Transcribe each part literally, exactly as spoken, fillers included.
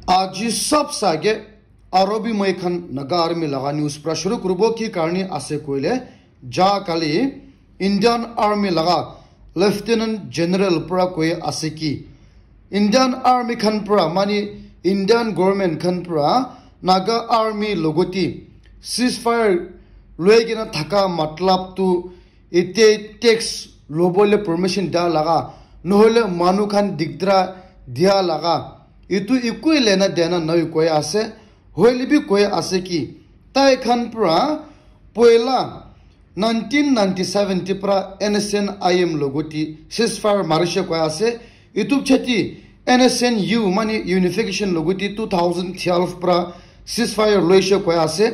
Aji sab sage aro bi moi khan Naga Army laga news pra shuru kuribo, ki karni ase koile, ja kali Indian Army laga Lieutenant General pra koi ase ki Indian Army khan pra, mani Indian government khan pra Naga Army logoti ceasefire loi kena thaka matlab tu ite tax lobole permission dia laga, nohole manu khan digdra dia laga, itu ikui lena dena nai koi ase. Hoile bi koi ase ki tai khan pra poila nineteen ninety-seven ti pra N S N I M logoti ceasefire marishe koi ase. Itu chati N S N U mani unification logoti two thousand twelve pra ceasefire loishe koi ase.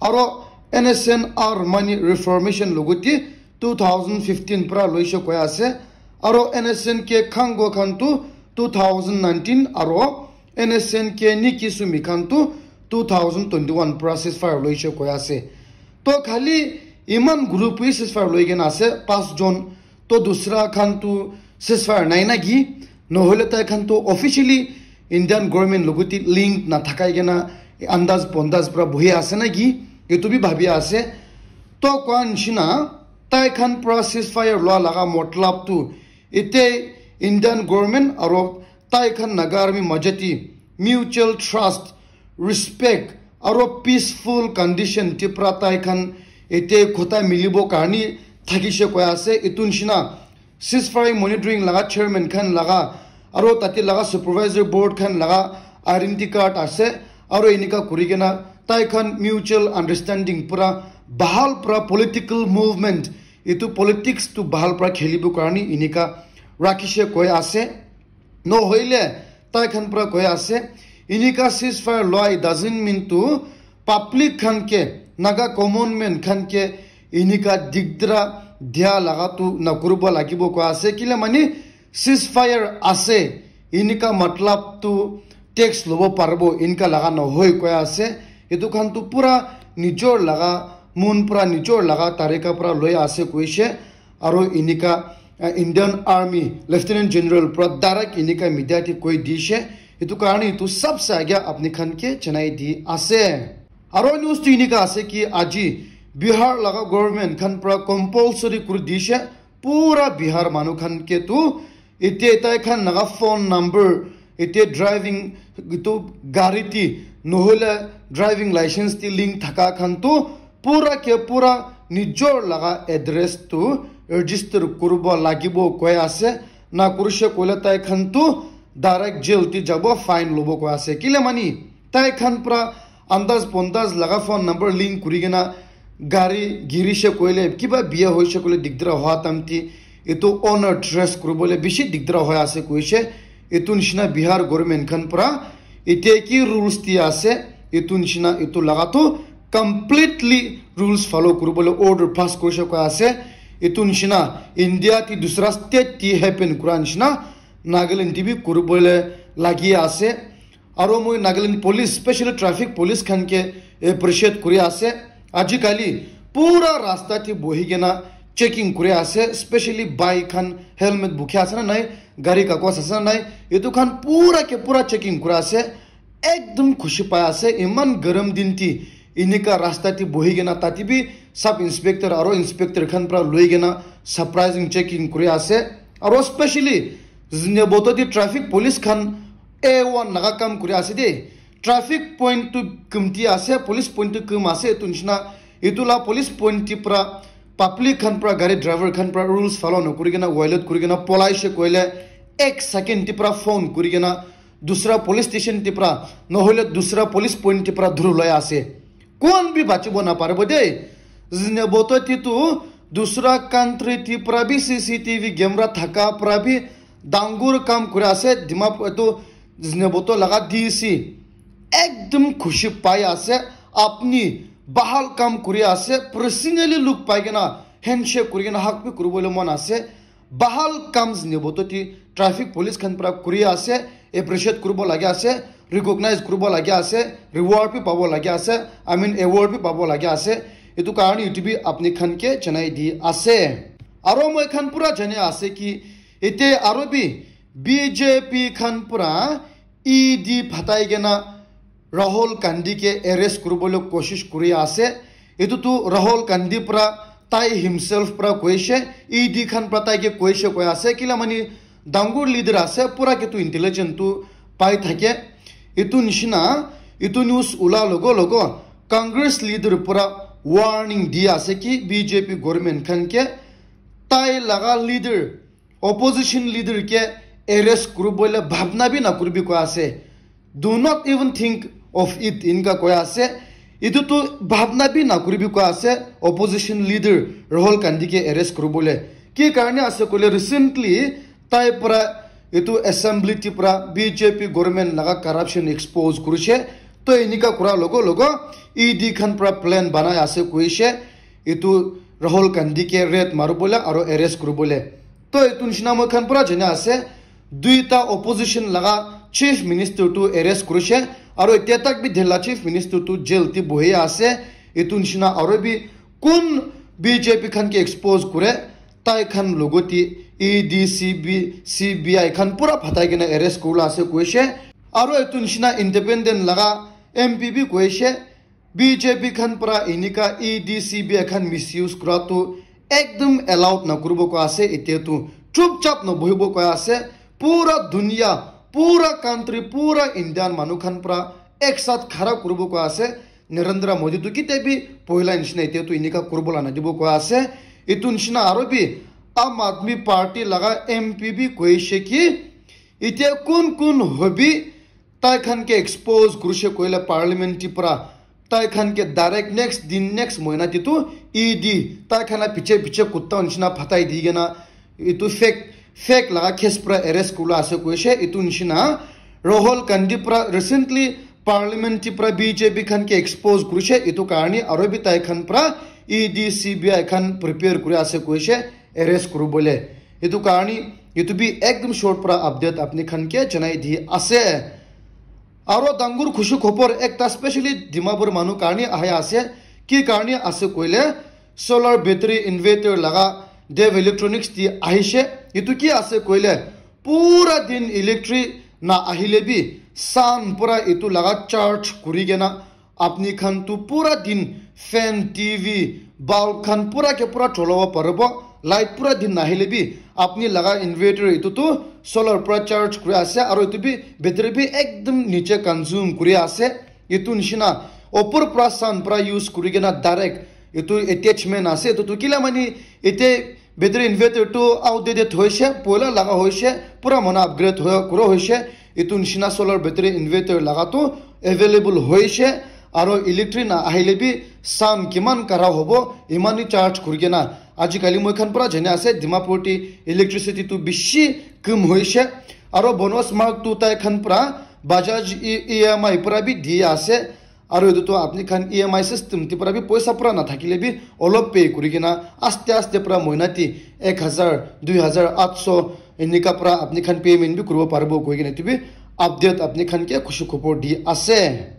Aro N S N R mani reformation logoti two thousand fifteen pra loishe koi ase. Aro N S N K khango khan tu two thousand nineteen aro N S N K ni kisumi khan tu two thousand twenty-one pra ceasefire loishe koi ase. To khali iman group hi ceasefire loi kena ase, pas jon. To dusra khan tu ceasefire nai na ki, nohole tai khan tu officially Indian government logoti link na thakai kena andaz pondaz pra bohi ase na ki, itu bi bhabi ase. To koa nishina, tai khan pra ceasefire loa laga matlab tu ite Indian government aro tai khan Naga Army majati mutual trust, respect aro peaceful condition ti pra tai khan ite khota milibo karni thakishe koi ase. Itu nishina ceasefire monitoring laga chairman khan laga aro tate laga supervisor board khan laga identity card ase. Aro inika kuri kena tai khan mutual understanding pra bahal pra political movement, itu politics tu bahal pra khelibo karni inika rakhishe koi ase. Nohoile tai khan pra koi ase, inika ceasefire loa, it doesn't mean to public khan ke, Naga common man khan ke inika digdra dia laga tu nakuribo lagibo koi ase. Kile mani ceasefire ase, inika matlab tu tax lobo paribo, inika laga nohoi koi ase. Itu khan tu pura nijor laga mon pra, nijor laga tarika pra loi ase koishe. Aro inika, uh, Indian Army Lieutenant General pra direct inika media te koi dishe. Itu karne itu sabse age apni khan ke janai di ase. Aro news tu inika ase ki aji Bihar laga government khan pra compulsory kuri dishe pura Bihar manu khan ke tu ite tai khan laga phone number, ite driving, itu gari ti nohole driving license ti link thaka khan tu pura ke pura nijor laga address tu register kuribo lagibo koi ase. Na kurishe koile tai khan tu direct jail ti jabo, fine lobo koi ase. Kile mani tai khan pra andaz pondaz laga phone number link kuri kena gari girishe koile, kiba biya hoishe koile digdra hoa tamti itu owner trace kuribole bishi digdra hoi ase koishe. Itu nishina Bihar government khan pra ite ki rules di ase, itu nishina itu laga tu completely rules follow kuribole order pass koishe koi ase. Itu nishina India ti dusra state ti happen kura nishina Nagaland ti bi kuribole lagi ase. Aro moi Nagaland police, specially traffic police khan ke appreciate kuri ase. Ajikali pura rasta te bohi kena checking kuri ase, specially bike khan, helmet bukhi ase na nai, gari kagos ase na nai, itu khan pura ke pura checking kuri ase. Ekdum khushi pai ase, iman garam din ti inika rasta te bohi kena tate bi sub inspector aro inspector khan pra loi kena surprising checking kuri ase. Aro specially Zunheboto te traffic police khan A one laga kam kuri ase de. Traffic point tu kumti ase, police point tu kum ase, itu nishina itu la police point ti pra public khan pra, gari driver khan pra rules follow no kuri kena, violate kuri kena polaishe koile ek second ti pra phone kuri kena dusra police station ti pra nohole dusra police point ti pra dhuru loi ase. Kon bi bachibo na paribo de. Zunheboto ti tu dusra country ti pra bi C C T V camera thaka pra bi dangur kam kuri ase. Dimapur tu Zunheboto laga D C ekdum khushi pai ase. Apni bahal kam kuri ase. Personally look pai kena handshake kuri kena hug bi kuribole mon ase. Bahal kam Zunheboto ti traffic police khan pra kuri ase, appreciate kuribo lagi ase, recognize kuribo lagi ase, reward bi pabo lagi ase, I mean award bi pabo lagi ase. Itu karne itu bi apni khan ke janai di ase. Aro moi khan pura jane ase ki ite aro bi B J P khan pra E D phatai kena Rahul Gandhi ke arrest kuribole koshish kuri ase. Etu tu Rahul Gandhi pra tai himself pra koishe, E D khan pra tai ke koishe koi ase. Kila mani dangor leader ase, pura ke tu intelligent tu pai thake. Etu nishina, etu news ula logo logo Congress leader pura warning di ase ki B J P government khan ke tai laga leader, opposition leader ke arrest kuribole bhabna bi nakuribi koi ase. Do not even think of it, inka koi ase. Etu tu bhabna bi nakuribi koi ase, opposition leader Rahul Gandhi ke arrest kuribole. Ki karne ase koile, recently tai pra etu assembly ti pra B J P government laga corruption expose kurishe. To enika kura logo logo E D khan pra plan banai ase koishe, etu Rahul Gandhi ke raid maribole aro arrest kuribole. To etu nishina moi khan pura jana ase, duita opposition laga chief minister tu arrest kurishe, aro etia tak bi dhela chief minister tu jail ti bohi ase. Etu nishina aro bi kun B J P khan ke expose kure, tai khan logote E D, C B, C B I khan pura phatai kena arrest kurila ase koishe. Aro etu nishina independent laga M P bi koishe, B J P khan pra enika E D, C B I khan misuse kura tu ekdum allowed nakuribo koi ase. Etia tu chupchap nabohibo koi ase. Pura dunia, pura country, pura Indian manu khan pra ek saath khara kuribo koi ase. Narendra Modi tu kitia bi poila nishina etia tu enika kuribo la nadibo koi ase. Etu nishina aro bi Aam Aadmi Party laga M P bi koishe ki etia kun kun hobi tai khan ke expose kurishe koile parliament ti pra, tai khan ke direct next din, next mohina ti tu E D tai khan la piche piche kutta nishina phatai di kena etu fake, fake laga case pra arrest kurila ase koishe. Etu nishina Rahul Gandhi pra recently parliament ti pra B J P khan ke expose kurishe, etu karne aro bi tai khan pra E D, C B I khan prepare kuri ase koishe arrest kuribole. Etu karne etu bi ekdum short pra update apni khan ke janai di ase. Aro dangor khushi khobor ekta specially Dimapur manu karne ahi ase. Ki karne ase koile, solar battery inverter laga Dev Electronics ti ahishe. Etu ki ase koile, pura din electric na ahile bi sun pura etu laga charge kuri kena apni khan tu pura din fan, T V, bulb khan pura ke pura cholabo paribo. Light pura din nahile bi apni laga inverter etu tu solar pura charge kuri ase, aro etu bi battery bi ekdum niche consume kuri ase. Etu nishina opor pura sun pura use kuri kena direct etu attachment ase. Etu tu kila mani ete battery inverter tu outdated hoishe, poila laga hoishe, pura mona upgrade hoi, kura hoishe. Etu nishina solar battery inverter laga tu available hoishe, aro electric na ahile bi sun kiman kara hobo, imani charge kuri kena. Ajikali moi khan pura jane ase, Dimapur ti electricity tu bishi kam hoishe, aro bonus mark tu tai khan pura Bajaj E-, E M I pura bi di ase. Aro etu tu apni khan E M I system ti para bi poisa pura nathakile bi olop pay kuri kena aste aste pura moina ti ek hazar, dui hazar, aat sho enika pura apni khan payment bi kuribo paribo koi kena etu bi update apni khan ke khushi khobor di ase.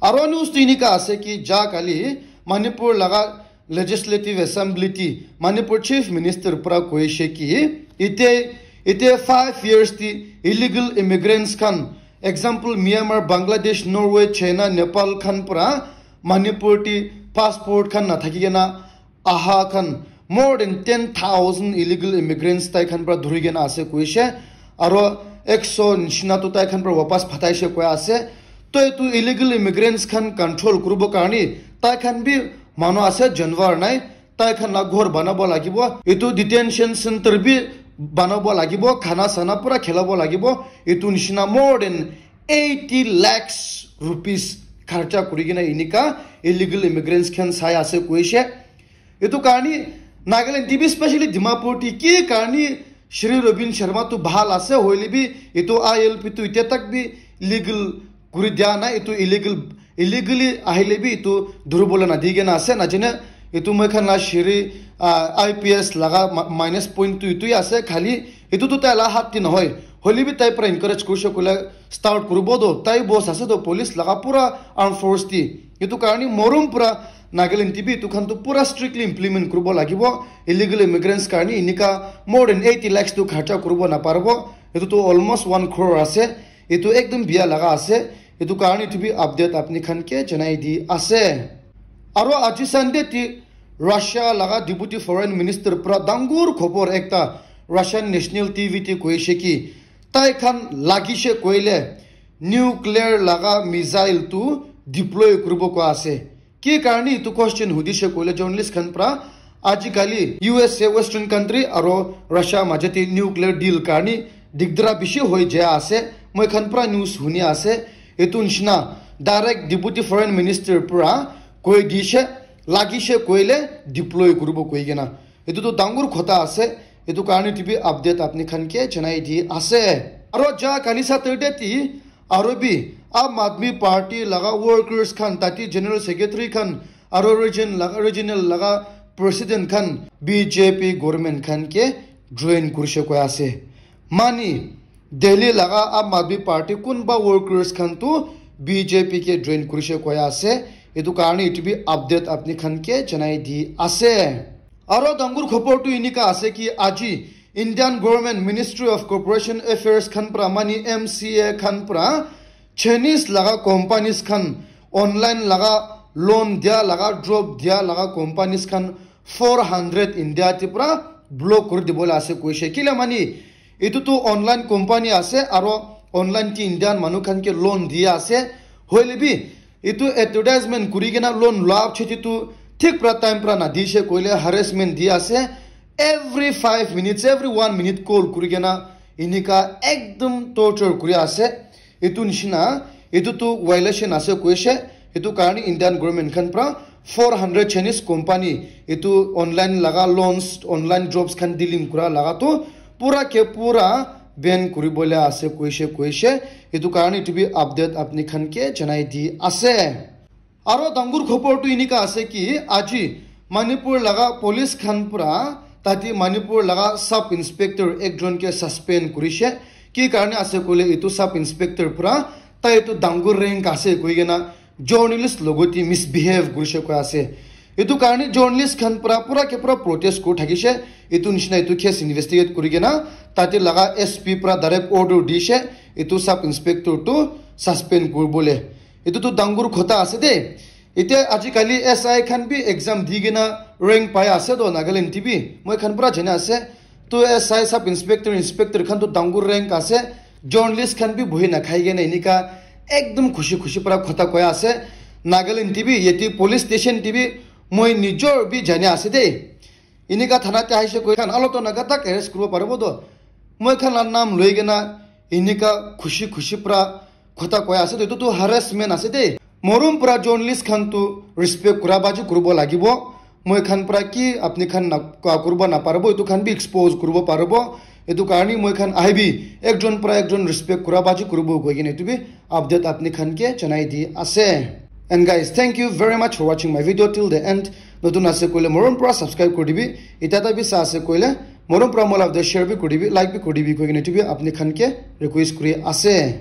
Aro news tu enika ase ki ja kali Manipur laga Legislative Assembly ti Manipur Chief Minister pura koishe ki ite, ite five years ti illegal immigrants khan, example, Myanmar, Bangladesh, Norway, China, Nepal khan pura Manipur ti passport khan nathaki kena aha khan more than ten thousand illegal immigrants tai khan pura dhuri kena ase koishe. Aro ek sho nishina tu tai khan pura wapas phataishe koi ase. To etu illegal immigrants khan control kuribo karni tai khan bi manu ase, janwar nai. Tai khan la ghor banabo lagibo, etu detention center bi banabo lagibo, khana sana pura khilabo lagibo. Etu nishina more than eighty lakhs rupees kharcha kuri kena enika illegal immigrants khan sai ase koishe. Etu karni Nagaland ti bi, specially Dimapur ti ki karni Shri Robin Sharma tu bhal ase, hoile bi etu I L P tu itya tak bi legal kuri dia nai, etu illegal, illegally ahile bi etu dhuribole nadi kena ase, najane etu moi khan la Shri, ah, I P S laga ma-, minus point tu etu ase, khali etu tu tai la hat ti nohoi, hoile bi tai pura encourage kurishe koile start kuribo do, tai boss ase do police laga pura armed force ti, etu karni morom pura Nagaland ti bi etu khan tu pura strictly implement kuribo lagibo, illegal immigrants karni enika more than eighty lakhs tu kharcha kuribo naparibo, etu tu almost one crore ase. Etu ekdum biya laga ase. Etu karne etu bi update apni khan ke janai di ase. Aro aji Sunday ti Russia laga Deputy Foreign Minister pra dangur khobor ekta Russian National T V ti koishe ki, tai khan lagishe koile nuclear laga missile tu deploy kuribo koa ase. Ki karne etu question hudishe koile journalist khan pra, ajikali U S A, Western country, aro Russia majete nuclear deal karne digdara bishi hoi jai ase. Moi khan pra news huni ase. Etu nishina direct Deputy Foreign Minister pra koi dishe, lagishe koile deploy kuribo koi kena. Etu tu dangur khota ase. Etu karne etu bi update apni khan ke janai di ase. Aro ja kali Saturday ti aro bi Aam Aadmi Party laga workers khan, tati General Secretary khan, aro region laga, regional laga president khan B J P government khan ke join kurishe koi ase. Mani Delhi laga Aam Aadmi Party kunba workers khan tu B J P ke join kurishe koi ase. Etu karne etu bi update apni khan ke janai di ase. Aro dangur khobor tu enika ase ki aji Indian Government Ministry of Corporation Affairs khan pra, mani M C A khan pra, Chinese laga companies khan online laga loan dia laga, drop dia laga companies khan four hundred India ti pra block kuri dibole ase koishe. Kila mani, etu tu online company ase, aro online ti Indian manu khan ke loan dia ase. Hoile bi, etu advertisement kuri kena loan loa pichete tu thik pra time pra na dishe koile harassment di ase. Every five minutes, every one minute call kuri kena enika ekdum torture kuri ase. Etu nishina, etu tu violation ase koishe. Etu karne Indian government khan pra four hundred Chinese company etu online laga loans, online drops khan dealing kura laga tu pura ke pura ban kuribole ase koishe, koishe. Etu karne etu bi update apni khan ke janai di ase. Aro dangur khobor tu enika ase ki aji Manipur laga police khan pra, tati Manipur laga sub inspector ekjon ke suspend kurishe. Ki karne ase koile etu sub inspector pra, tai etu dangur rank ase koi kena journalist logoti misbehave kurishe koi ase. Etu karne journalist khan pra pura ke pura protest kuri thakishe. Etu nishina etu case investigate kuri kena tate laga S P pra direct order dishe etu sub inspector tu suspend kuribole. Etu tu dangur khota ase de. Etiya ajikali S I khan bi exam di kena rank pai ase to Nagaland ti bi. Moi khan pura jana ase. Tu S I, sub inspector, inspector khan tu dangur rank ase. Journalist khan bi buhi na khai kena enika ekdum khushi khushi pura khota koi ase. Nagaland ti bi yeti police station ti bi moi nijor bi jana ase de. Enika thana te ahishe koi khan aloto naga tak arrest kuribo paribo to. Moi khan la nam loi kena enika khushi khushi pra khota koi ase to, etu tu harassment ase de. Morom pra journalist khan tu respect kura baji kuribo lagibo. Moi khan pra ki apni khan na, ka kuribo na paribo, etu khan bi expose kuribo paribo. Etu karne moi khan ahibi ekjon pra ekjon respect kura baji kuribo koi kena etu bi update apni khan ke janai di ase. And guys, thank you very much for watching my video till the end. Notun ase koile morom pra subscribe kuri dibi. Etiya ta bi sa ase koile morom pra mola de share bi kuri dibi, like bi kuri dibi koi kena etu bi apni khan ke request kuri ase.